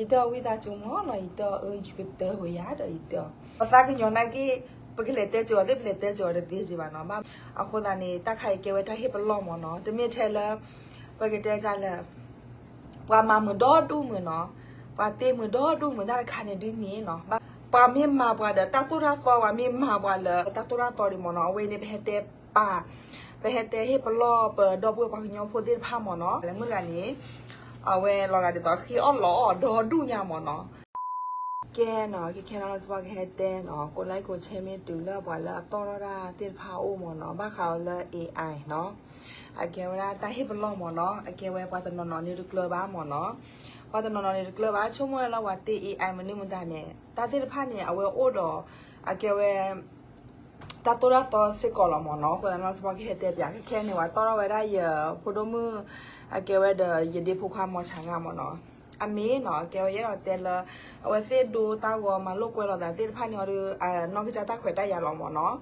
ယတဲအီၤဝံသးစူၤမ့ၢ်နီၤ, ယတဲအီၤ အၢ ယကတၢၢ်ဝဲယၤဒီး ယတဲအီၤ ပသးကညီၤနာ်က့ ပကလဲၤတဲစ့ၢ်အီၤသ့ ပလဲၤတဲစ့ၢ်အီၤတသ့စ့ၢ်ဘၣ်နီၤ. ဘၣ်အဃိသတးန့ၣ် တၢ်ခါအံၤကဲဝဲတၢ်ဟ့ၣ်ပလီၢ်မ့ၢ်နီၤ, တမ့ၢ်ထဲလၢ ပကတဲဒ်လဲၣ်, ပှၤမၤမုာ်ဒီဒူၣ်မုာ်နီၤ, ပှၤတ့မုာ်ဒီဒူၣ်မုာ် တၢ်တခါန့ၣ်ဒုးမ့ၢ်နီၤ, ပှၤမ့ၢ်မၤပှၤဒီးတၢ်သိၣ်တၢ်သီ ပှၤမ့ၢ်မၤပှၤလၢတၢ်သိၣ်တၢ်သီဒံးမ့ၢ်နီၤ, အဝဲန့ၣ် ပဟဲတဲပာ် ပဟဲတဲဟ့ၣ်ပလီၢ်ပဒီပုၢ်ဝဲၢ်ပှၤကညီဖိသ့ၣ်တဖၣ်မ့ၢ်နီၤ. လၢမုၢ်တဂၤန့ၣ် အဝဲလီၤဂာ်ဒ်သိး ဃ့အီၣ်လီၤအီၣ်ဒီဒူၣ်ညါမ့ၢ်နီၤ. ကဲနီၤ, ခဲခဲနီၤ လၢစီၤပၤကဟဲတဲနီၤ, ကိးlikeကိးshareမ့ၢ်တုၤလၢပှၤလၢအတီၣ်ထီၣ်တၢ်သ့ၣ်တဖၣ်အအိၣ်မ့ၢ်နီၤ, ဘၣ်ဃးလီၤလၢ AI နီၤ, အကဲဝဲဒၣ်တၢ်ဟ့ၣ်ပလီၢ်မ့ၢ်နီၤ, အကဲဝဲပှၤတနီၤနီၤန့ၣ်တကျၢၤဘၣ်မ့ၢ်နီၤ, ပှၤတနီၤနီၤန့ၣ်တကျၢၤဘၣ်, ဆိကမိၣ်လၢပှၤတ့ AI မနုၤမတၤန့ၣ် တၢ်သ့ၣ်တဖၣ်န့ၣ် အဝဲအိၣ်ဒီး အကဲဝဲ တၢ်သိၣ်တၢ်သီစ့ၢ်ကီးလီၤမ့ၢ်နီၤ. အဃိသတးန့ၣ် လၢစီၤပၤကဟဲတဲပၠး ခဲခဲန့ၣ် ပှၤတီၣ်ထီၣ်ဝဲဒၣ်ယဖိဒိၣ်မုၣ် အကဲဝဲဒီးယဒ့ဖိခွါမီၤဆၣ်ဂၤမ့ၢ်နီၤ, အမ့ၢ်နီၤ အကဲဝဲယအဲၣ်ဒိးတဲလၢ အဝဲသ့ၣ်ဒိတၢ်ဂီၤမၤလိာ်ကွဲလိာ်သးသ့ၣ်တဖၣ်န့ၣ်အီၤဒီး နီၢ်ကစၢ်တၢ်ခွဲးတၢ်ယာ်လီၤမ့ၢ်နီၤ.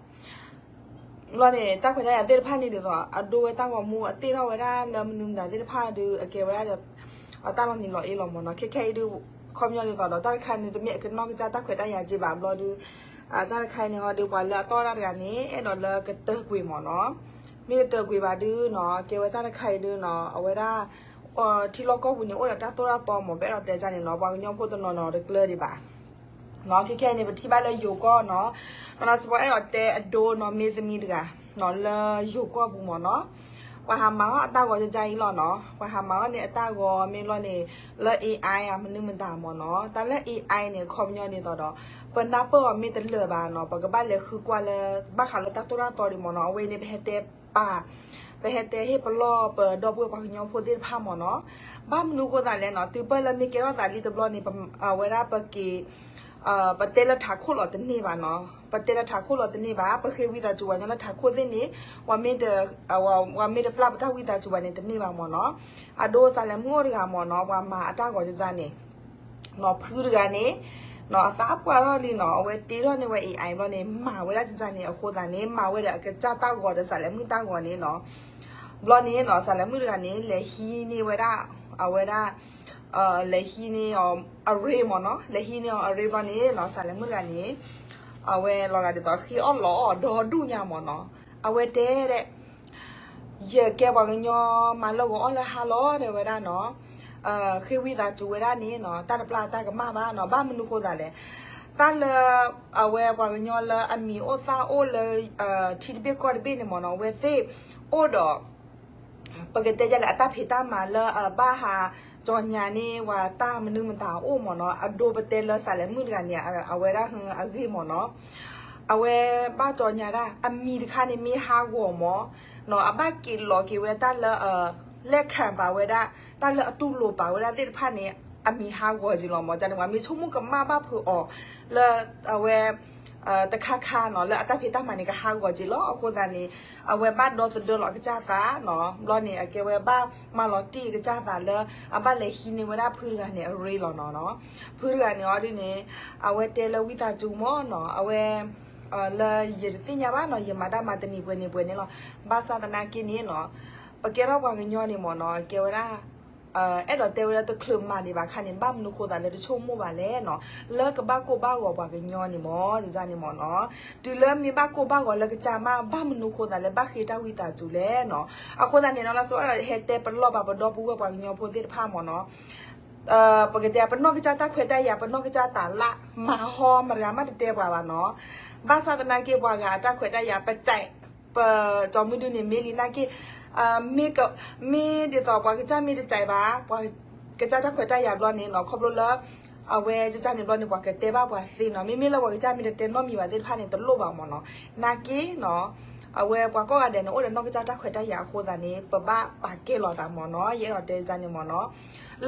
ဘျီန့ၣ် တၢ်ခွဲးတၢ်ယာ်သ့ၣ်တဖၣ်န့ၣ်ဒ်သိး အဒိဝဲတၢ်ဂီၤမူ အတ့ထီၣ်ဝဲဒၣ်လၢမနုၤမတၤသ့ၣ်တဖၣ်ဒီး အကဲဝဲဒၣ်ဒီး အတၢ်လီၤနံၤလီၤအ့လီၤမ့ၢ်နီၤ. ခဲခဲအံၤဒုး ခီပညီဒ်သိးဒီး တၢ်တခါန့ၣ် တမ့ၢ်အကနီၢ်ကစၢ်တၢ်ခွဲးတၢ်ယာ်က့ဘၣ်ဘျီဒုး တၢ်တခါအံၤန့ၣ်ဟီဒုး ပှၤလၢအတီၣ်တၢ်တဂၤန့ၣ် အဲၣ်ဒိးလၢကတၢၢ်ကွံာ်မ့ၢ်နီၤ. မ့ၢ်ကတၢၢ်ကွံာ်ဘၣ်ဒုးနီၤ ကဲဝဲတၢ်တခါအံၤဒုးနီၤ အဝဲဒၣ် ထံလီၢ်ကီၢ်ပူၤန့ၣ် အိၣ်ဒီးတၢ်သိၣ်တၢ်သီမ့ၢ် ပအဲၣ်ဒိးတဲဒ်န့ၣ်နီၤ ပှၤကညီဖိတနီၤနီၤတကျၢၤဒံးဘၣ် နီၤ. ခဲခဲအံၤန့ၣ် ပထံၣ်ဘၣ်လၢယိၤကီၢ်နီၤ နီၤ လၢစီၤပၤအဲၣ်ဒိးတဲအဒိနီၤ မ့ၢ်သမံတဂၤ နီၤ လၢယိၤကီၢ်ပူၤမ့ၢ်နီၤ. ပှၤဟးမၤထီၣ်အတၢ်ဂီၤကကါအံၤလီၤနီၤ ပှၤဟးမၤထီၣ်န့ၣ်အတၢ်ဂီၤမ့ၢ်လီၤန့ၣ် လၢ AI အမနုၤမတၤမ့ၢ်နီၤ. တၢ်လၢ AI န့ၣ် ခီပညီဒ်သိးဒီး ပနၢ်ပၢၢ်အီၤမ့ၢ်တလၢာ်ဘၣ်နီၤ ပကဘၣ်လဲၤဃုကွၢ်လၢ ဘၣ်ဃးလၢတၢ်သိၣ်တၢ်သီဒံးမ့ၢ်နီၤ. အဝဲန့ၣ် ပဟဲတဲပာ် ပဟဲတဲဟ့ၣ်ပလီၢ်ပဒီပုၢ်ဝဲၢ်ပှၤကညီဖိသ့ၣ်တဖၣ်မ့ၢ်နီၤ. ဘၣ်မနုၤဃိသးလဲၣ်နီၤ တုၤပၢၢ်လၢမ့ၢ်ကဲထီၣ်သးလံတဘျီန့ၣ် အဝဲဒၣ်ပက့ၤ ပတဲလၢထးခိၣ်လီၤတန့ၢ်ဘၣ်နီၤ ပတဲလၢထးခိၣ်လီၤတန့ၢ်ဘၣ် ပဃ့ဝံသးစူၤပှၤကညီလၢထးခိၣ်သ့ၣ်န့ၣ် ပှၤမ့ၢ်တ ပှၤမ့ၢ်တပျၢ်ပတၢ်ဝံသးစူၤဘၣ်န့ၣ် တန့ၢ်ဘၣ်မ့ၢ်နီၤ. အဒိစးလဲၤမုၣ်အိၣ်တဂၤမ့ၢ်နီၤ ပှၤမၤအတၢ်ဂီၤကကါန့ၣ် နီၤ ဖုတဂၤန့ၣ် နီၤ အသးပှၢ်ထီၣ်လံနီၤ အဝဲတ့ထီၣ်န့ၢ်ဝဲ AI ဘျီန့ၣ် မၤဝဲဒၣ်ကကါန့ၣ် အဃိသတးန့ၣ် မၤဝဲဒီးအကစၢ်တၢ်ဂီၤဒီးစးလဲၤမုၣ်တၢ်ဂီၤန့ၣ်နီၤ. ဘျီန့ၣ်နီၤ စးလဲၤမုၣ်တဂၤန့ၣ် လဲၤဟံးန့ၢ်ဝဲဒၣ် အဝဲဒၣ် လဲၤဟံးန့ၢ်အီၤအရ့မ့ၢ်နီၤ လဲၤဟံးန့ၢ်အီၤအရ့ဘျီန့ၣ်နီၤ စးလဲၤမုၣ်တဂၤန့ၣ် အဝဲလီၤဂာ်ဒ်သိးဃ့အီၣ်လီၤအီၣ်ဒီဒူၣ်ညါမ့ၢ်နီၤ အဝဲတဲဒဲး ယကဲပှၤကညီမၤလၢဂီၤအီၣ်လၢဟါလီၤ တဲဝဲဒၣ်နီၤ ဃ့ဝံသးစူၤဝဲဒၣ်န့ၣ်နီၤ တၢ်တပျၢ်တၢ်ကမၣ်ဘၣ်နီၤ ဘၣ်မနုၤဃိသးလဲၣ် တၢ်လၢ အဝဲပှၤကညီလၢအမံၤအိၣ်သၣ်အိၣ်လၢ ထံတဘ့ၣ်ကီၢ်တဘ့ၣ်န့ၣ်မ့ၢ်နီၤ အဝဲသ့ၣ်အိၣ်ဒီး ပကတဲဒ်လဲၣ် အတၢ်ဖံးတၢ်မၤလၢအဘၣ်ဟး ကၠီညါန့ၢ်ပှၤတၢ်မနုၤမတၤအအိၣ်မ့ၢ်နီၤ အဒိပတဲလၢစးလဲၤမုၣ်တဂၤန့ၣ် အဝဲဒၣ်အဂ့ၢ်မ့ၢ်နီၤ အဝဲဘၣ်ကၠီညါဒၣ် အမံၤတခါန့ၣ်မ့ၢ်ဟးဂီၤမ့ၢ်နီၤ အဘၣ်က့ၤလီၤက့ၤဝဲတၢ်လၢ လဲၣ်ခၣ်ပာ်ဝဲဒၣ် တၢ်လၢအတူၢ်လိာ်ပာ်ဝဲဒၣ်သ့ၣ်တဖၣ်န့ၣ် အမံၤဟးဂီၤက့ၤလီၤမ့ၢ် ကန့ၣ် ပှၤမ့ၢ်ဆိကမိၣ်ကမၣ်ဘၣ်ဖုးအီၤ လၢ အဝဲ တခါခါနီၤ လၢအတၢ်ဖံးတၢ်မၤန့ၣ် ကဟးဂီၤက့ၤလီၤ အဃိသတးန့ၣ် အဝဲဘၣ်ဒီသဒၢလီၤကစၢ်သးနီၤ ဘျီန့ၣ် အကဲဝဲဘၣ်မၤလီၤတံၢ်ကစၢ်သးလၢ အဘၣ်လဲၤဟံးန့ၢ်ဝဲဒၣ်ဖုတဂၤန့ၣ်အရ့လီၤနီၤ ဖုတဂၤန့ၣ်အီၤဒ်န့ၣ် အဝဲတဲလၢဝံသးစူၤမ့ၢ်နီၤ အဝဲ လၢယတသ့ၣ်ညါဘၣ်နီၤ ယမၤတၢ်မၤတနံၤပှဲၤနံၤပှဲၤန့ၣ်လီၤ ဘၣ်ဆၣ်သနာ်က့န့ၣ်နီၤ ပကဲထီၣ်ပှၤကညီန့ၣ်မ့ၢ်နီၤ ကဲဝဲဒၣ် အဲၣ်ဒိးတဲဝဲဒၣ်တချုးမၤဒံးဘၣ်ခါန့ၣ် ဘၣ်မနုၤဃိသးလၢတဆိကမိၣ်ဘၣ်လဲၣ်နီၤ လၢကဘၣ်ကိၢ်ဘၣ်ဂီၤပှၤကညီန့ၣ်မ့ၢ် ယန့ၣ်မ့ၢ်နီၤ တုၤလၢမ့ၢ်ဘၣ်ကိၢ်ဘၣ်ဂီၤလၢကစၢ်မး ဘၣ်မနုၤဃိသးလၢဘၣ်ဃ့တၢ်ဝံသးစူၤလဲၣ်နီၤ အဃိသတးန့ၣ်နီၤ လၢစီၤပၤအဲၣ်ဒိးဟဲတဲပလီၢ်ဘၣ်ပဒီပုၢ်ဝဲၢ်ပှၤကညီဖိသ့ၣ်တဖၣ်မ့ၢ်နီၤ ပကတဲ ပနီၢ်ကစၢ်တၢ်ခွဲးတၢ်ယာ် ပနီၢ်ကစၢ်တၢ်လၢ် မၤဟီမတၤဂၤမးတတဲပှၤဘၣ်နီၤ ဘၣ်ဆၣ်သနာ်က့ ပှၤဂၤအတၢ်ခွဲးတၢ်ယာ် ပကၠဲး ပကၠီမုၢ်ဒုန့ၣ် မ့ၢ်လံနာ်က့ မ့ၢ်ဒ်သိး ပှၤကစၢ်မ့ၢ်တကၠဲးဘၣ် ပှၤကစၢ်တၢ်ခွဲးတၢ်ယာ်ဘျီန့ၣ်နီၤ ခီဖျိလၢ အဝဲကစၢ်န့ၣ်ဘျီန့ၣ် ပှၤကတဲဘၣ်ပှၤသ့နီၤ မ့မ့ၢ်လၢပှၤကစၢ်မ့ၢ်တတဲနီတမံၤဘၣ်သ့ၣ်တဖၣ်န့ၣ် တလိၣ်ဘၣ်မ့ၢ်နီၤ နာ်က့နီၤ အဝဲပှၤကိးဂၤဒဲးန့ၣ် အိၣ်ဒီးနီၢ်ကစၢ်တၢ်ခွဲးတၢ်ယာ်အဃိသတးန့ၣ် ပဘၣ်ပာ်ကဲလီၤသးမ့ၢ်နီၤ ယအဲၣ်ဒိးတဲန့ၣ်မ့ၢ်နီၤ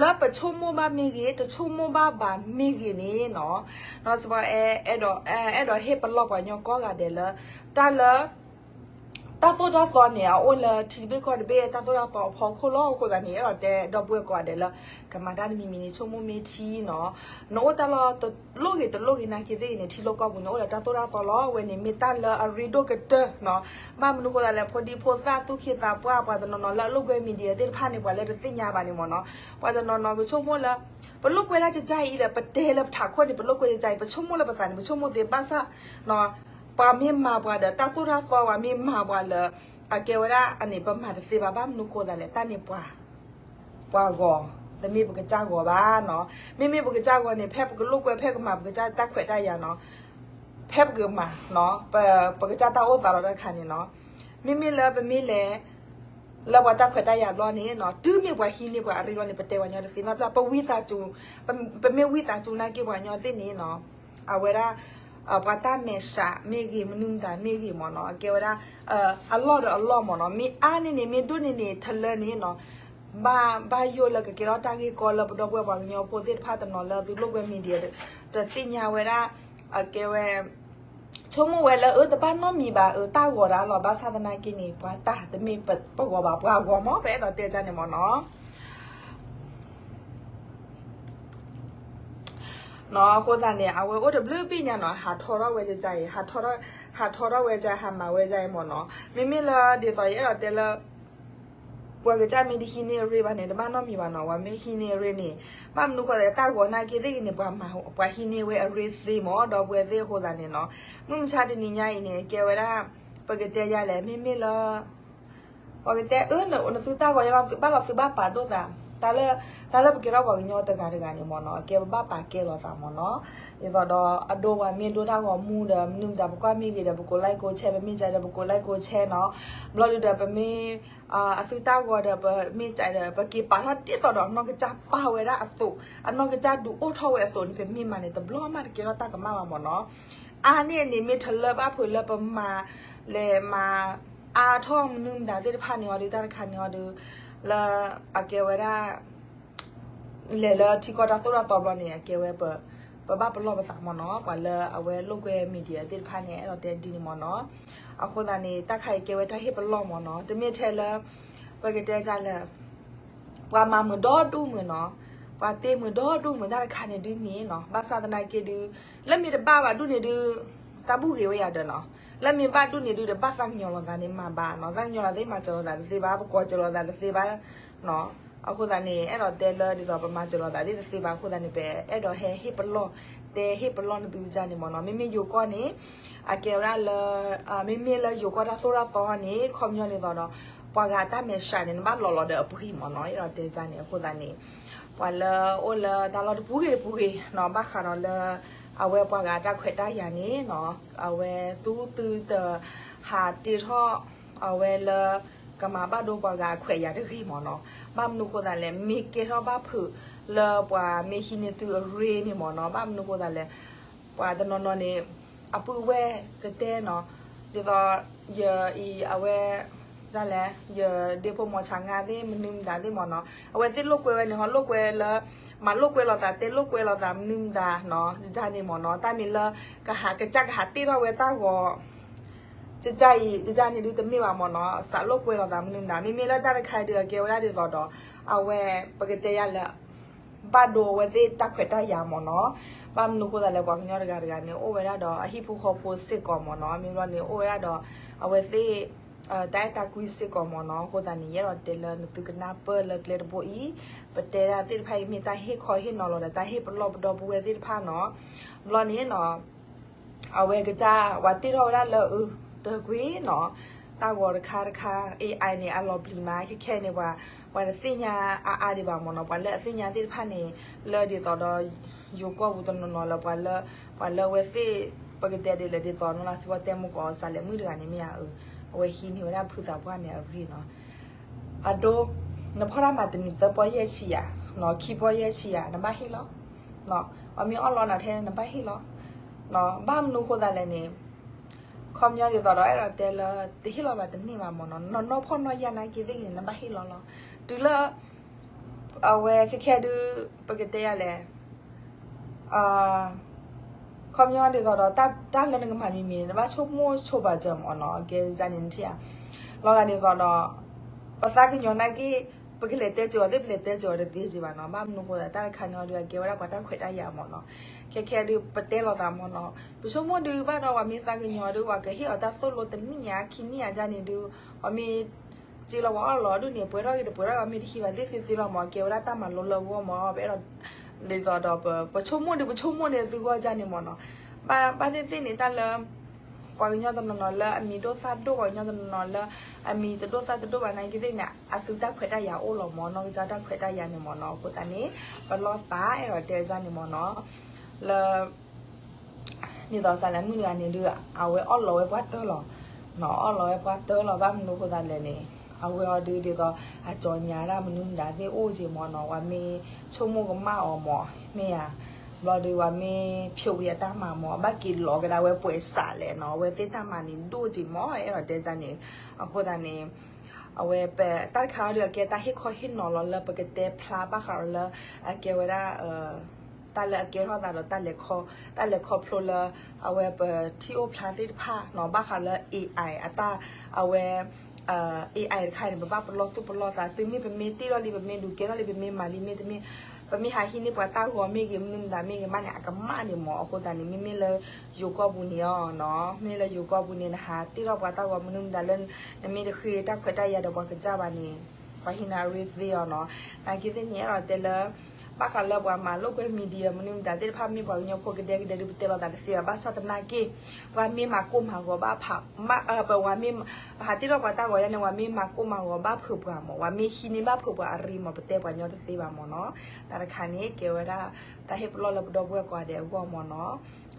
လၢပဆိကမိၣ်ဘၣ်မ့ၢ်ဂ့ၤ တဆိကမိၣ်ဘၣ်ဘၣ်မ့ၢ်ဂ့ၤန့ၣ်နီၤ နီၤစ့ၢ်ကီး အဲၣ်ဒိး အဲၣ်ဒိးဟ့ၣ်ပလီၢ်ပှၤကညီကိးဂၤဒဲးလၢ တၢ်လၢ တၢ်သိၣ်တၢ်သီန့ၣ် အအိၣ်လၢထံတဘ့ၣ်ကီၢ်တဘ့ၣ် တၢ်သိၣ်တၢ်သီအဖီခိၣ်လီၤ. အဃိသတးန့ၣ် အဲၣ်ဒိးတဲဒီပုၢ်ဝဲၢ်ကိးဂၤဒဲးလၢ ကမၤတၢ်တမံၤမံၤန့ၣ် ဆိကမိၣ်မ့ၢ်ထံနီၤ, နအိၣ်တၢ်လီၢ်တလိၣ်ဂ့ၤတလိၣ်ဂ့ၤနာ်က့သ့ၣ်ဂ့ၤန့ၣ် ထံလီၢ်ကီၢ်ပူၤန့ၣ် အိၣ်ဒီးတၢ်သိၣ်တၢ်သီလီၤ. အဝဲန့ၣ်မ့ၢ်တၢ်လၢအရ့ဒိၣ်ကတၢၢ်နီၤ. ဘၣ်မနုၤဃိသတးလဲၣ် ဖိဒံဖိသၣ်သူၣ်က့သးပှၢ် ပှၤတနီၤနီၤလၢအလိာ်ကွဲ media သ့ၣ်တဖၣ်န့ၣ် ပှၤလၢတသ့ၣ်ညါဘၣ်န့ၣ်မ့ၢ်နီၤ, ပှၤတနီၤနီၤကဆိကမိၣ်လၢ ပလိာ်ကွဲတၢ်ကကၢ်အံၤဒီး ပတဲလၢပထးခိၣ်န့ၣ် ပလိာ်ကွဲကကၢ်အံၤ ပဆိကမိၣ်လၢပသးန့ၣ် ပဆိကမိၣ်သ့ဘၣ်ဆၣ် ပှၤမ့ၢ်မၤပှၤဒီးတၢ်သိၣ်တၢ်သီ ပှၤမ့ၢ်မၤပှၤလၢ အကဲဝဲဒၣ်အန့ၣ် ပမၤတသ့ဘၣ်. ဘၣ်မနုၤဃိသတးလဲၣ် တၢ်န့ၣ်ပှၤ ပှၤဂီၤ, တမ့ၢ်ပကစၢ်ဂီၤဘၣ်နီၤ. မ့မ့ၢ်ပကစၢ်ဂီၤန့ၣ် ဖဲပကလိာ်ကွဲ ဖဲကမၤပကစၢ်တၢ်ခွဲးတၢ်ယာ်နီၤ, ဖဲပကမၤနီၤ, ပကစၢ်တၢ်အိၣ်သးလီၤတၢ်တခါန့ၣ်နီၤ. မ့မ့ၢ်လၢပမ့ၢ်လဲၤ လၢပှၤတၢ်ခွဲးတၢ်ယာ်ဘျီန့ၣ်နီၤ, တုၤမ့ၢ်ပှၤဟံးန့ၢ်ပှၤအရ့ဘျီန့ၣ် ပတဲပှၤကညီတသ့နီတဘျီ, ပဝံသးစူၤ, ပမ့ၢ်ဝံသးစူၤနာ်က့ပှၤကညီသ့ၣ်န့ၣ်နီၤ, အဝဲဒၣ် ပှၤတၢ်မဲာ်ဆှးမ့ၢ်ဂ့ၤ မနုၤမတၤမ့ၢ်ဂ့ၤမ့ၢ်နီၤ, အကဲဝဲဒၣ် အလီၢ်ဒီးအလီၢ်မ့ၢ်နီၤ, မ့ၢ်အါန့ၢ်န့ၣ် မ့ၢ်ဒိၣ်န့ၢ်န့ၣ် ထလၢန့ၣ်နီၤ, ဘၣ် ဘၣ်ယိၣ်လၢကကဲထီၣ်တၢ်ဂ့ၢ်ကီလၢပဒီပုၢ်ဝဲၢ်ပှၤကညီဖိသ့ၣ်တဖၣ်တနီၤလၢသုလိာ်ကွဲ media တသ့ၣ်ညါဝဲဒၣ်, အကဲဝဲ ဆိကမိၣ်ဝဲလၢ အၢ တဘၣ်နီတမံၤဘၣ် အၢ တၢ်ဂီၤဒၣ်လီၤ. ဘၣ်ဆၣ်သနာ်က့န့ၣ် ပှၤတၢ်တမ့ၢ်ပဂီၤဘၣ် ပှၤဂီၤမ့ၢ် ပအဲၣ်ဒိးတဲဒ်န့ၣ်မ့ၢ်နီၤ. အဃိသတးန့ၣ် အဝဲအိၣ်တဘျုးဘ့ၣ်ညါနီၤ, ဟးထီထီၣ်ဝဲဒ်အံၤ, ဟးထီထီၣ်ဝဲဒ်အံၤ ဟးမၤဝဲဒ်အံၤမ့ၢ်နီၤ. မ့မ့ၢ်လၢဒ်သိးယအဲၣ်ဒိးတဲလၢ ပှၤကစၢ်မ့ၢ်တဟံးန့ၢ်အရ့ဘၣ်န့ၣ် တဘၣ်နီတမံၤဘၣ်နီၤ, ပှၤမ့ၢ်ဟံးန့ၢ်အရ့န့ၣ်, ဘၣ်မနုၤဃိသတး တၢ်ဂီၤနာ်က့သ့ၣ်ဂ့ၤန့ၣ် ပှၤဟံးန့ၢ်ဝဲအရ့သ့မ့ၢ် ဒီပုၢ်ဝဲၢ်သ့ၣ်အဃိသတးန့ၣ်နီၤ. မုၢ်မဆါတနံၤညါအံၤန့ၣ် ကဲဝဲဒၣ် ပကတဲယၤလဲၣ် မ့မ့ၢ်လၢ ပှၤကတဲအၢ နသုတၢ်ဂီၤယါလီၤ ဘၣ်လီၤသုဘၣ်ပာ်ဒိၣ်သး, တၢ်လၢပကဲထီၣ်ပှၤကညီတဂၤတဂၤန့ၣ်မ့ၢ်နီၤ, အကဲပဘၣ်ပာ်ကဲလိာ်သးမ့ၢ်နီၤ. ဒ်သိးဒီးအဒိပှၤမ့ၢ်ဒိတၢ်ဂီၤမူဒီး မနုၤမတၤ ပကွၢ်မ့ၢ်ဂ့ၤဒီး ပကိး like ကိး share, ပမ့ၢ်စဲးဒီး ပကိး like ကိး share နီၤ. ဘျီဒုဒီးပမ့ၢ် အသုတၢ်ဂီၤဒီး ပမ့ၢ်စဲးဒီး ပက့ၤပာ်ထီၣ်ဒ်သိးဒီးအနီၢ်ကစၢ်ပာ်ဝဲဒၣ်အသိး, အနီၢ်ကစၢ်ဒုးအိၣ်ထီၣ်ဝဲအသိးန့ၣ် ပမ့ၢ်မၤန့ၣ် တဘျီမးတကဲထီၣ်တၢ်ကမၣ်ဘၣ်မ့ၢ်နီၤ. အါန့ၢ်န့ၣ် မ့ၢ်ထလၢဘၣ်ဖုးလၢပမၤ လဲၤမၤအါထီၣ်မနုၤမတၤသ့ၣ်တဖၣ်န့ၣ်အီၤဒုး တၢ်တခါန့ၣ်အီၤဒုး လၢအကဲဝဲဒၣ် လဲၤလၢထံကီၢ်တၢ်သိၣ်တၢ်သီဘျီန့ၣ် အကဲဝဲ ပဘၣ်ပလီၢ်ပသးမ့ၢ်နီၤ, ပှၤလၢအဝဲလိာ်ကွဲ media သ့ၣ်တဖၣ်န့ၣ် အဲၣ်ဒိးတဲဒ်န့ၣ်မ့ၢ်နီၤ. အဃိသတးန့ၣ် တၢ်ခါအံၤကဲဝဲတၢ်ဟ့ၣ်ပလီၢ်မ့ၢ်နီၤ, တမ့ၢ်ထဲလၢ ပကတဲဒ်လဲၣ် ပှၤမၤမုာ်ဒီဒူၣ်မုာ်နီၤ, ပှၤတ့မုာ်ဒီဒူၣ်မုာ် တၢ်တခါန့ၣ်ဒုးမ့ၢ်နီၤ, ဘၣ်ဆၣ်သနာ်က့ဒုး လၢမ့ၢ်တဘၣ်ဘၣ်ဒူၣ်န့ၣ်ဒုး တၢ်ဘူၣ်ဂ့ၤဝဲယၤဒီးနီၤ, လၢမ့ၢ်ဘၣ်ဒူၣ်န့ၣ်ဒုး တဘၣ်သးကညီၤလိာ်သးန့ၣ်မၤဘၣ်နီၤ, သးကညီၤလိာ်သးသ့ၣ်မၤစၢၤလိာ်သးတသ့ဘၣ်, ပကိးစၢၤလိာ်သးတသ့ဘၣ်နီၤ. အဃိသတးန့ၣ် အဲၣ်ဒိးတဲလၢဒ်သိးပမၤစၢၤလိာ်သးသ့ၣ်တသ့ဘၣ်အဃိသတးန့ၣ် ပအဲၣ်ဒိးဟဲဟ့ၣ်ပလီၢ်, တဲဟ့ၣ်ပလီၢ်နသုကစၢ်န့ၣ်မ့ၢ်နီၤ. မ့မ့ၢ်ယိၤကီၢ်န့ၣ် အကဲဝဲဒၣ်လၢ မ့မ့ၢ်လၢယိၤကီၢ်တၢ်သိၣ်တၢ်သီန့ၣ် ခီပညီဒ်သိးဒီး ပှၤဂၤတၢ်မဲာ်ဆှးန့ၣ် နဘၣ်လီၤလီၤဒီးအပှ့ၤမ့ၢ်နီၤ, အဲၣ်ဒိးတဲကစၢ်န့ၣ် အဃိသတးန့ၣ် ပှၤလၢအိၣ်လၢတၢ်လီၢ်တပူၤဂ့ၤတပူၤဂ့ၤနီၤ, ဘၣ်ဃးဒီးလၢ အဝဲပှၤဂၤတၢ်ခွဲးတၢ်ယာ်န့ၣ်နီၤ, အဝဲသူသုတဟးတ့ထီၣ် အဝဲလၢ ကမၤဘၣ်ဒိပှၤဂၤအခွဲးအယာ်တဂ့ၤမ့ၢ်နီၤ. ဘၣ်မနုၤဃိသတးလဲၣ်, မ့ၢ်ကဲထီၣ်ဘၣ်ဖုးလၢပှၤမ့ၢ်ဟံးန့ၢ်သုအရ့န့ၣ်မ့ၢ်နီၤ. ဘၣ်မနုၤဃိသတးလဲၣ်, ပှၤတနီၤနီၤန့ၣ် အပုၢ်ဝဲၢ်ကတဲနီၤ, ဒ်သိး ယအံၤအဝဲ ဒ်လဲၣ်, ယဒ့ဖိမီၤဆါငါသ့ၣ် မနုၤမတၤသ့ၣ်မ့ၢ်နီၤ, အဝဲသ့ၣ်လိာ်ကွဲဝဲန့ၣ် ဟီလိာ်ကွဲလၢ မၤလိာ်ကွဲလိာ်သး တဲလိာ်ကွဲလိာ်သး မနုၤမတၤနီၤ, ဒ်န့ၣ်မ့ၢ်နီၤ. တၢ်မ့ၢ်လၢ ကဟးကစၢ်ကဟးတ့ထီၣ်ဝဲတၢ်ဂီၤ ကစၢ်အံၤ ကစၢ်န့ၣ်ဒုးတမ့ၢ်ဘၣ်မ့ၢ်နီၤ, စးလိာ်ကွဲလိာ်သး မနုၤမတၤ. မ့မ့ၢ်လၢတၢ်တခါဒုး အကဲဝဲဒၣ်ဒ်သိးဒီး အဝဲ ပကတဲယၤလၢ ဘၣ်ဒိအဝဲသ့ၣ်တၢ်ခွဲးတၢ်ယာ်မ့ၢ်နီၤ. ဘၣ်မနုၤဃိသတးလဲၣ်, ပှၤကညီတဂၤတဂၤန့ၣ် အိၣ်ဝဲဒၣ်ဒီးအဟံၣ်ဖိဃီဖိစ့ၢ်ကီးမ့ၢ်နီၤ. မ့ၢ်ဘျီန့ၣ် အိၣ်ဝဲဒၣ်ဒီး အဝဲသ့ၣ် တၢ်အဲၣ်တၢ်ကွံစ့ၢ်ကီးမ့ၢ်နီၤ. အဃိသတးန့ၣ် ယအဲၣ်ဒိးတဲလၢနသုကနၢ်ပၢၢ်လၢကျဲတဘိအံၤ, ပတဲဒၣ်သ့ၣ်တဖၣ်အံၤ မ့ၢ်တၢ်ဟ့ၣ်ခီဟ့ၣ်နီၤလီၤဒီး တၢ်ဟ့ၣ်ပလီၢ်ပဒီပုၢ်ဝဲၢ်သ့ၣ်တဖၣ်နီၤ. ဘျီန့ၣ်နီၤ အဝဲကစၢ် ပှၤတ့ထီၣ်ဝဲဒၣ်လၢ အၢ တၢ်ကွံနီၤ, တၢ်ဂီၤတခါတခါ AI န့ၣ် အလီၤပျံၤမး ခဲခဲန့ၣ် ပှၤ ပှၤတသ့ၣ်ညါအါအါဒံးဘၣ်မ့ၢ်နီၤ. ပှၤလၢအသ့ၣ်ညါသ့ၣ်တဖၣ်န့ၣ် လၢဒ်သိးဒီး ယိၤကီၢ်ပူၤတနီၤနီၤလၢ ပှၤလၢ ပှၤလၢအဝဲသ့ၣ် ပကတဲဒ်လဲၣ် ဒ်သိးနီၤလၢစံးပီတဲမူကီး စးလဲၤမုၣ်တဂၤန့ၣ်မ့ၢ်ဧါ, အဝဲဟံးန့ၢ်ဝဲဒၣ်ဖုသးပှၢ်န့ၣ်အရ့နီၤ. အဒိ နဖီၣ်တၢ်မၤတနံၤသၢပီယဲၢ်ဆံယၤ, ခံပီယဲၢ်ဆံယၤ နဘၣ်ဟ့ၣ်လီၤ. အမ့ၢ်အီၣ်လီၤနၤထဲန့ၣ် နဘၣ်ဟ့ၣ်လီၤ. ဘၣ်မနုၤဃိသတးလဲၣ်န့ၣ် ခီပညီဒ်သိးဒီး အဲၣ်ဒိးတဲလၢ တဟ့ၣ်လီၤဘၣ်တန့ၢ်ဘၣ်မ့ၢ်နီၤ, နီၢ်နီၢ်ဖီၣ်နီၢ်ယၢ်နာ်က့သ့ၣ်ဂ့ၤန့ၣ် နဘၣ်ဟ့ၣ်လီၤလီၤ. တုၤလၢ အဝဲခဲခဲဒုး ပကတဲယၤလဲၣ်, ခီပညီဒ်သိးဒီး တၢ်လၢနကမၤမံၤမံၤန့ၣ် နဘၣ်ဆိကမိၣ်ဆိပာ်စၢၤမၢ်နီၤ, ကဲန့ၣ်နထံၣ်ဧါ. လီၤဂာ်ဒ်သိးဒီး ပသးကညီၤနာ်က့ ပကလဲၤတဲစၢၤအီၤသ့ၣ် ပလဲၤတဲစၢၤအီၤတသ့စ့ၢ်ဘၣ်နီၤ. ဘၣ်မနုၤဃိသး တၢ်တခါန့ၣ်အီၤဒုး အကဲဝဲဒၣ်ပှၤတၢ်ခွဲးတၢ်ယာ်မၢ်နီၤ. ခဲခဲဒုး ပတဲလိာ်သးမၢ်နီၤ. ပဆိကမိၣ်ဒုးဘၣ်ဒီး ပှၤမ့ၢ်သးကညီၤဒုး ပှၤကဟ့ၣ်အီၤတၢ်သိၣ်လိတနံၣ်ညါခံနံၣ်ညါန့ၣ်ဒုး ပှၤမ့ၢ် စ့လီၤပှၤအီၣ်လီၤဒုးန့ၣ် ပှဲၤထီၣ်ဂ့ၤတပှဲၤထီၣ်ဂ့ၤ မ့ၢ်တဟံးဘၣ်သ့ၣ်သ့ၣ်သ့လီၤမၢ်, ကဲဝဲဒၣ်တၢ်မၤလိလၢအဂီၢ်မၢ်. ပအဲၣ်ဒိး ဒ်သိးဒီး ပဆိကမိၣ်ဒုး ပဆိကမိၣ်န့ၣ်သုဂီၢ်ဒ်န့ၣ်မၢ်နီၤ. ဘၣ်သ့ၣ်သ့ၣ်န့ၣ် တၢ်လၢ ပှၤကညီတနီၤနီၤလၢအမံၤဒိၣ်သၣ်ဒိၣ်, ပှၤကညီတနီၤနီၤလၢအမံၤတဒိၣ်သၣ်တဒိၣ်ဘၣ်နာ်က့သ့ၣ်န့ၣ် အသုတၢ်ခွဲးတၢ်ယာ်အိၣ်လီၤမၢ်, နီၢ်ကစၢ်တၢ်ခွဲးတၢ်ယာ်န့ၣ်မၢ်နီၤ. အဃိသတးန့ၣ် ပလီၢ်သးအဲၣ်ဒိးတဲဒ်န့ၣ်မၢ်နီၤ. လၢ ဒ်သိးစးလဲၤမုၢ်တဂၤန့ၣ်ဒုး အဝဲအီၣ်လီၤဝဲပှၤတၢၢ်လီၤ, အီၣ်လီၤဝဲပှၤတၢၢ်လီၤ. ဘၣ်မနုၤဃိသးလဲၣ်န့ၣ် အဝဲအီၤဒုးဒ်သိး အကၠီၤညါဒၣ်မနုၤမတၤသ့ၣ်အိၣ်က့ၤမၢ်နီၤ, ပှၤမ့ၢ်ဆိကမိၣ်ကမၣ်အီၤမၢ်, မ့ၢ်ဧါ. ဘျီဒုး ပှၤမ့ၢ်ဖျိးဝံၤအတၢ်မၤမၢ်, ဘၣ်က့ၤလီၤကဒါဝဲပှဲၤစးလဲၣ်နီၤ, အဝဲသ့ၣ်တၢ်မၤန့ၣ်ဒိၣ်က့ၤမၢ်, အဲၣ်ဒိးတဲဒ်န့ၣ်. အဃိသတးန့ၣ် အဝဲပတၢ်တခါအီၤဒုး အကဲတၢ်ဟ့ၣ်ခီဟ့ၣ်နီၤလီၤလၢပကတဲဖျါဘၣ်ဃးလၢ အကဲဝဲဒၣ် တၢ်လၢအကဲထီၣ်သးဒီး တၢ်လဲၤခီဖျိလၢ အဝဲပထံၣ်အိၣ်ဖျါသ့ၣ်တဖၣ်နီၤ, ဘၣ်ဃးလၢ AI အတၢ် အဝဲ AI တခါန့ၣ် ပဘၣ်ပလီၢ်သူၣ်ပလီၢ်သး, တုၤမ့ၢ်ပမ့ၢ်တ့ၢ်ထီၣ်လံ ပမ့ၢ်ဒုးကဲထီၣ်လံ ပမ့ၢ်မၤလံ မ့တမ့ၢ် ပမ့ၢ်ဟးဟံးန့ၢ်ပှၤတၢ်ဂီၤမ့ၢ်ဂ့ၤ မနုၤမတၤမ့ၢ်ဂ့ၤမးန့ၣ် အကမၣ်န့ၣ်မၢ်. အဃိသတးန့ၣ် မ့မ့ၢ်လၢယိၤကီၢ်ပူၤန့ၣ်အီၤနီၤ, မ့ၢ်လၢယိၤကီၢ်ပူၤန့ၣ် နဟးတ့ၢ်ထီၣ်ပှၤတၢ်ဂီၤမနုၤမတၤလၢ နမ့ၢ်တဃ့တၢ်ခွဲးတၢ်ယာ်ဒီးပှၤကစၢ်ဘၣ်န့ၣ် ပှၤဟံးနၤရ့သ့အီၤနီၤ. နာ်က့သ့ၣ်န့ၣ် အဲၣ်ဒိးတဲလၢ ဘၣ်ဃးလၢပှၤမၤလိာ်ကွဲ media မနုၤမတၤသ့ၣ်တဖၣ် မ့ၢ်ပှၤကညီဖိကဒဲကဒဲဒုး ပတဲလိာ်သးတသ့ဘၣ်. ဘၣ်ဆၣ်သနာ်က့ ပှၤမ့ၢ်မၤကိၢ်မၤဂီၤဘၣ်ဖး ပဝဲမ့ၢ် ပဟးတ့ၢ်ထီၣ်ပှၤတၢ်ဂီၤယါန့ၣ် ပှၤမ့ၢ်မၤကိၢ်မၤဂီၤဘၣ်ဖုးပှၤမၢ်, ပှၤမ့ၢ်ဟံးန့ၢ်ဘၣ်ဖုးပှၤအရ့မၢ်, ပတဲပှၤကညီတသ့ဘၣ်မၢ်နီၤ. တၢ်တခါန့ၣ် ကဲဝဲဒၣ် တၢ်ဟ့ၣ်ပလီၢ်လၢပဒီပုၢ်ဝဲၢ်ကိးဂၤဒဲးအဂီၢ်မၢ်နီၤ.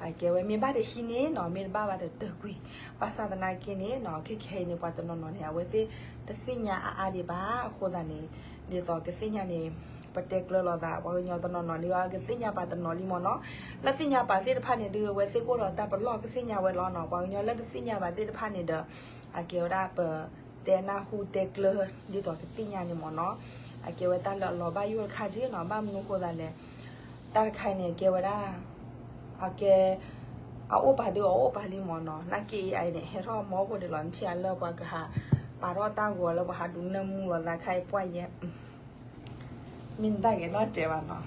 အကဲဝဲမ့ၢ်ဘၣ်တဟံးန့ၢ်နီၤ, မ့ၢ်တဘၣ်ဘၣ်ဒီးတၢၢ်ကွံာ်. ဘၣ်ဆၣ်သနာ်က့န့ၣ်နီၤ ခဲခဲအံၤန့ၣ် ပှၤတနီၤနီၤန့ၣ် အဝဲသ့ၣ်တသ့ၣ်ညါအါအါဒံးဘၣ်. အဃိသတးန့ၣ် ဒ်သိးကသ့ၣ်ညါန့ၣ် ပတဲကျၢၤလိာ်သး ပှၤကညီတနီၤနီၤဒုး ကသ့ၣ်ညါပာ်တနီၤလံမၢ်နီၤ. လၢသ့ၣ်ညါပာ်သ့ၣ်တဖၣ်န့ၣ်ဒုး အဝဲသ့ၣ်ကအိၣ်ဒီးတၢ်ပလီၢ်ကသ့ၣ်ညါဝဲလီၤနီၤ. ပှၤကညီလၢတသ့ၣ်ညါဘၣ်သ့ၣ်တဖၣ်န့ၣ်ဒီး အကဲဝဲဒၣ်ပတဲနၢ်ဟူတဲကျၢၤ ဒ်သိးကသ့ၣ်ညါန့ၣ်မၢ်နီၤ. အကဲဝဲတၢ်လၢအလီၤဘၣ်ယိၣ်တခါက့နီၤ. ဘၣ်မနုၤဃိသးလဲၣ်, တၢ်တခါအံၤန့ၣ် အကဲဝဲဒၣ် အကဲ အအိၣ်ပာ်ဒုးအအိၣ်ပာ်လံမၢ်နီၤ. နာ်က့ AI န့ၣ် ဟဲထီၣ်မီၢ်ဖိဒံးလီၤ. နထံၣ်အလၢပှၤကဟးပာ်ထီၣ်တၢ်ဂီၤလၢပှၤဟးဒုးနၢမူလိာ်သးခါအံၤပှၢ်ယဲ မ့ၢ်တၢ်ဂဲၤနီၢ်စဲးဘၣ်နီၤ.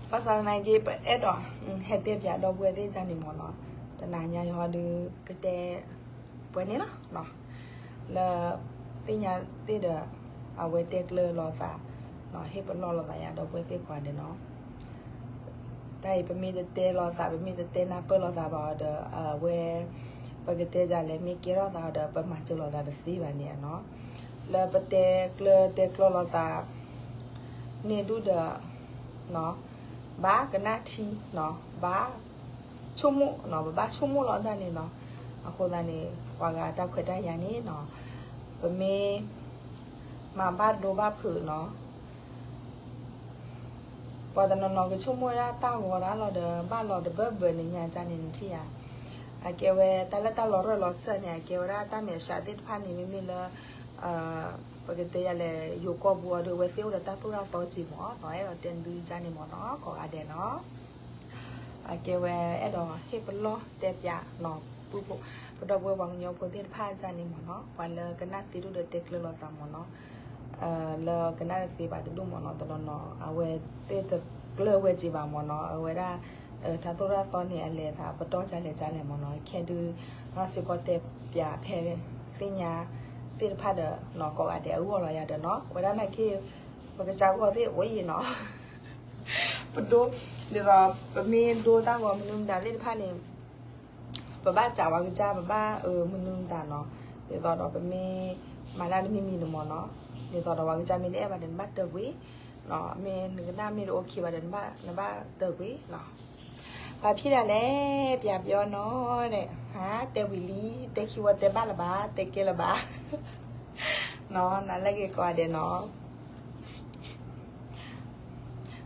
ဘၣ်ဆၣ်သနာ်က့ ပအဲၣ်ဒိး ဟဲတဲပၠးဒီပုၢ်ဝဲၢ်သ့ၣ်ဒ်န့ၣ်မၢ်နီၤ. တနၤညါယဟီဒုးကတဲ ပှဲၤန့ၣ်လီၤ. လၢသ့ၣ်ညါသ့ၣ်ဒီး အဝဲတဲကျၢၤလိာ်သး ဟ့ၣ်ပလီၢ်လိာ်သးယါဒီပုၢ်ဝဲၢ်သ့ၣ်ကိးဂၤဒဲးနီၤ. တၢ်အံၤ ပမ့ၢ်တတဲလိာ်သး ပမ့ၢ်တတဲနၢ်ပၢၢ်လိာ်သးဘၣ်အီၤဒီး အဝဲ ပကတဲဒ်လဲၣ် မ့ၢ်ကဲထီၣ်သးဒီး ပမၤစၢၤလိာ်သးတသ့ဘၣ်န့ၣ်နီၤ. လၢပတဲကျၢၤတဲကျိၤလိာ်သး န့ၣ်ဒုးဒီး ဘၣ်ကနၣ်ထံနီၤ, ဘၣ်ဆိကမိၣ်နီၤ, ပဘၣ်ဆိကမိၣ်လီၤတၢ်န့ၣ်နီၤ. အဃိသတးန့ၣ် ပှၤဂၤတၢ်ခွဲးတၢ်ယာ်န့ၣ်နီၤ, ပမ့ၢ်မၤဘၣ်ဒိဘၣ်ဖုးနီၤ, ပှၤတနီၤနီၤကဆိကမိၣ်ဝဲဒၣ်တၢ်ဂီၤတၢ်လီၤဒီး ဘၣ်လီၤတဘၢဘၢန့ၣ်ညါန့ၣ် နထံၣ်ဧါ. အကဲဝဲတၢ်လၢတၢ်လီၤရၢၢ်လီၤစၢၢ်န့ၣ် အကဲဝဲဒၣ်တၢ်မဲာ်ဆှးသ့ၣ်တဖၣ်န့ၣ် မ့မ့ၢ်လၢ ပကတဲယၤလဲၣ် ယိၤကီၢ်ပူၤအီၤဒီး အဝဲသ့ၣ်အိၣ်ဒီးတၢ်သိၣ်တၢ်သီစ့ၢ်မၢ်နီၤ, အဲၣ်ဒိးတဲဒုးန့ၣ်မၢ်နီၤ, ကိးဂၤဒဲးနီၤ. အကဲဝဲအဲၣ်ဒိးဟ့ၣ်ပလီၢ်တဲပၠးနီၤ, ပဒီပုၢ်ဝဲၢ်ပှၤကညီဖိသ့ၣ်တဖၣ်ဒ်န့ၣ်မၢ်နီၤ, ပှၤလၢကနၣ်သ့ဒိၣ်ဒီးတဲကျၢၤလိာ်သးမၢ်နီၤ, လၢကနၣ်တသ့ဘၣ်တဒူၣ်မၢ်နီၤ, တနီၤနီၤ အဝဲသ့ၣ်တကျၢၤဝဲစ့ၢ်ဘၣ်မၢ်နီၤ, အဝဲဒၣ် တၢ်သိၣ်တၢ်သီန့ၣ် အလဲၤသးပတီၢ်ကလဲၣ်ကလဲၣ်မၢ်နီၤ, ခဲဒုး နီၢ်စ့ၢ်ကီးတဲပၠးဖဲသ့ၣ်ညါသ့ၣ်တဖၣ်ဒီးနီၤ, ကိးဂၤဒဲးအဂီၢ်လီၤယၤဒီးနီၤ, ဝဲဒၣ်နာ်က့ ပကစၢ်ဂီၢ်သ့ၣ်အိၣ်အံၤနီၤ, ပဒိ ဒ်သိး ပမ့ၢ်ဒိတၢ်ဂီၤမနုၤမတၤသ့ၣ်တဖၣ်န့ၣ် ပဘၣ်စံးပှၤကစၢ် ပဘၣ်မနုၤမတၤနီၤ, ဒ်သိးဒီးပမ့ၢ်မၤတၢ်တမံၤမံၤန့ၣ်မၢ်နီၤ, ဒ်သိးဒီးပှၤကစၢ်မ့ၢ်တအဲၣ်ဘၣ်ဒီး နဘၣ်တၢၢ်ကွံာ်, မ့ၢ်နကနၣ်မ့ၢ်တအိၣ်ခ့ဘၣ်ဒီး နဘၣ်တၢၢ်ကွံာ်နီၤ. ပာ်ဖံးဒၣ်လဲၣ် ပၠးပျီနီၤ, တဲဝံၤလံ, တဲခံဝီတဲဘၣ်လၢၤဘၣ်, တဲကဲလၢၤဘၣ်နီၤ, နၤလၢဂ့ၤကိးဂၤဒဲးနီၤ.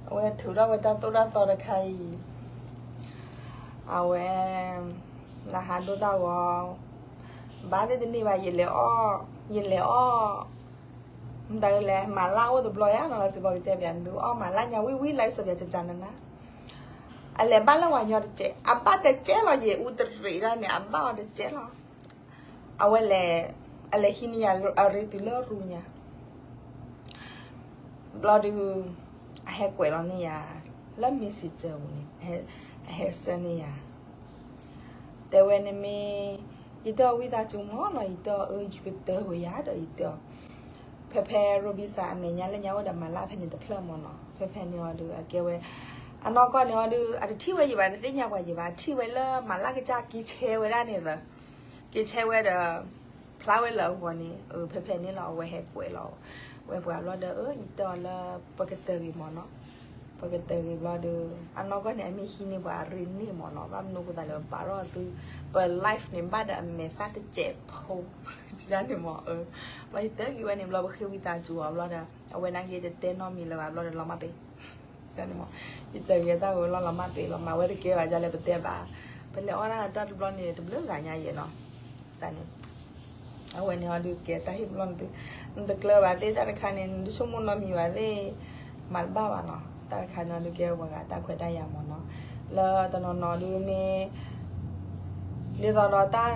အဝဲထုးထီၣ်ဝဲတၢ်သိၣ်တၢ်သီတခါအံၤ, အဝဲ နဟးဒိတၢ်ဂီၤ, ဘၣ်သ့ၣ်တန့ၢ်ဘၣ်, ယလဲၤအီၣ်, ယလဲၤအီၣ်, မတၤလဲၣ် မၤလၢ်အိၣ်တဘျီယါနီၤ, လီၤစ့ၢ်ကီးကတဲပၠး နသုအီၣ်မၤလၢ်ညါဝံၣ်ဝံၣ်လၢစီၤပၠးကကနနၤ, အလဲၤဘၣ်လၢပှၤညီတစဲး, အဘၣ်တစဲးလီၤ, ယအူတရံးဒၣ်န့ၣ် အဘၣ်အီၤတစဲးလီၤ. အဝဲလဲၤ, အလဲၤဟံးန့ၢ်ယၤအရ့တုၤလၢရူညါ ဘျီဒုး, အဟဲကွဲးလီၤန့ၢ်ယၤ လၢ messenger ပူၤန့ၣ်, အဟဲဆှၢန့ၢ်ယၤ, တဲဝဲန့ၣ်မ့ၢ်, ယတဲအီၤ ဝံသးစူၤမၢ်နီၤ, ယတဲအီၤ အၢ ယကတၢၢ်ဝဲယၤဒီး ယတဲအီၤ, ဖဲဖဲ Robinson အမဲာ်ညါလၢညါအိၣ်ဒီးမၤလၢ်ဖဲန့ၣ်တဖျၢၣ်မၢ်နီၤ, ဖဲဖဲန့ၣ်အီၤဒုး အကဲဝဲ, အနီၢ်ကီၢ်န့ၣ်အီၤဒုး အတထံၣ်ဝဲယဘၣ်, တသ့ၣ်ညါပှၤယဘၣ်, ထံၣ်ဝဲလၢမၤလၢ်ကစၢ်က့ၤဆဲဝဲဒၣ်န့ၣ်သၢ က့ၤဆဲဝဲဒီး ဖျါဝဲလၢအဂီၢ်န့ၣ်, ဖဲဖဲန့ၣ်လီၤ အဝဲဟဲကွဲးလီၤ, ဝဲပှၤဘျီဒီး အၢ ယတဲအီၤလၢ ပကတၢၢ်ဂ့ၤမၢ်နီၤ, ပကတၢၢ်ဂ့ၤဘျီဒီး အနီၢ်ကီၢ်န့ၣ် အမ့ၢ်ဟံးန့ၢ်ပှၤအရ့န့ၢ်မၢ်နီၤ, ဘၣ်မနုၤအဃိသတးလဲၣ် ပဘၣ်ရီၣ်သု, ပ live န့ၣ် ဘၣ်ဒီးအမဲာ်သၣ်တစဲးဖိ, ဒ်န့ၣ်မၢ်, ဘျီယတၢၢ်ဂ့ၤဝဲန့ၣ် ဘျီပဃ့ဝံသးစူၤအီၤဘျီဒီး အဝဲနာ်က့တတဲနီတမံၤလၢၤဘၣ်ဘျီဒီး လီၤမၢ်ပ့ၤ တၢ်န့ၣ်မၢ်, ယတၢၢ်ဂ့ၤတၢ်ဂ့ၤလီၤ လီၤမၢ်ပ့ၤလီၤ, မၤဝဲတကဲဘၣ်ဒ်လဲၣ် ပတဲဘၣ်, ပလဲၤအီၣ်တၢ်တဘျီန့ၣ် တဘျုးဂၤညါယဲၢ်နီၤ, တၢ်န့ၣ်, အဝဲန့ၣ်အီၤဒုးကဲတၢ်ဟ့ၣ်ပလီၢ်နသု, နတကျၢၤဘၣ်သ့ၣ်တၢ်တခါန့ၣ် နတဆိကမိၣ်နီတမံၤဘၣ်သ့ၣ်, မၤတဘၣ်ဘၣ်နီၤ, တၢ်တခါန့ၣ်အီၤဒုးကဲပှၤဂၤတၢ်ခွဲးတၢ်ယာ်မၢ်နီၤ, လၢတနီၤနီၤဒုးမ့ၢ် ဒ်သိးဒီးတၢ်,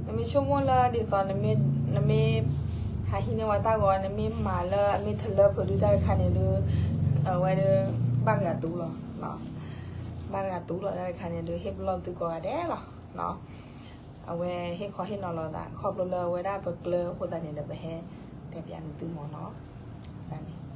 နမ့ၢ်ဆိကမိၣ်လၢဒ်သိး နမ့ၢ်, ဟးဟံးန့ၢ်ဝဲတၢ်ဂီၤ နမ့ၢ်မၤလၢအမ့ၢ်ထလၢဖုးဒုးတၢ်တခါန့ၣ်ဒုး, အဝဲဒုး, ဘၣ်တဂၤတူၢ်လီၤ, ဘၣ်တဂၤတူၢ်လီၤတၢ်တခါန့ၣ်ဒုး ဟ့ၣ်ပလီၢ်သုကိးဂၤဒဲးလီၤ, အဝဲဟ့ၣ်ခီဟ့ၣ်နီၤလီၤသး ခီဖျိလၢအဝဲဒၣ်ပကျၢၤအဃိသတးန့ၣ်ဒီး ပဟဲတဲပၠးနသုမၢ်နီၤ, န့ၣ်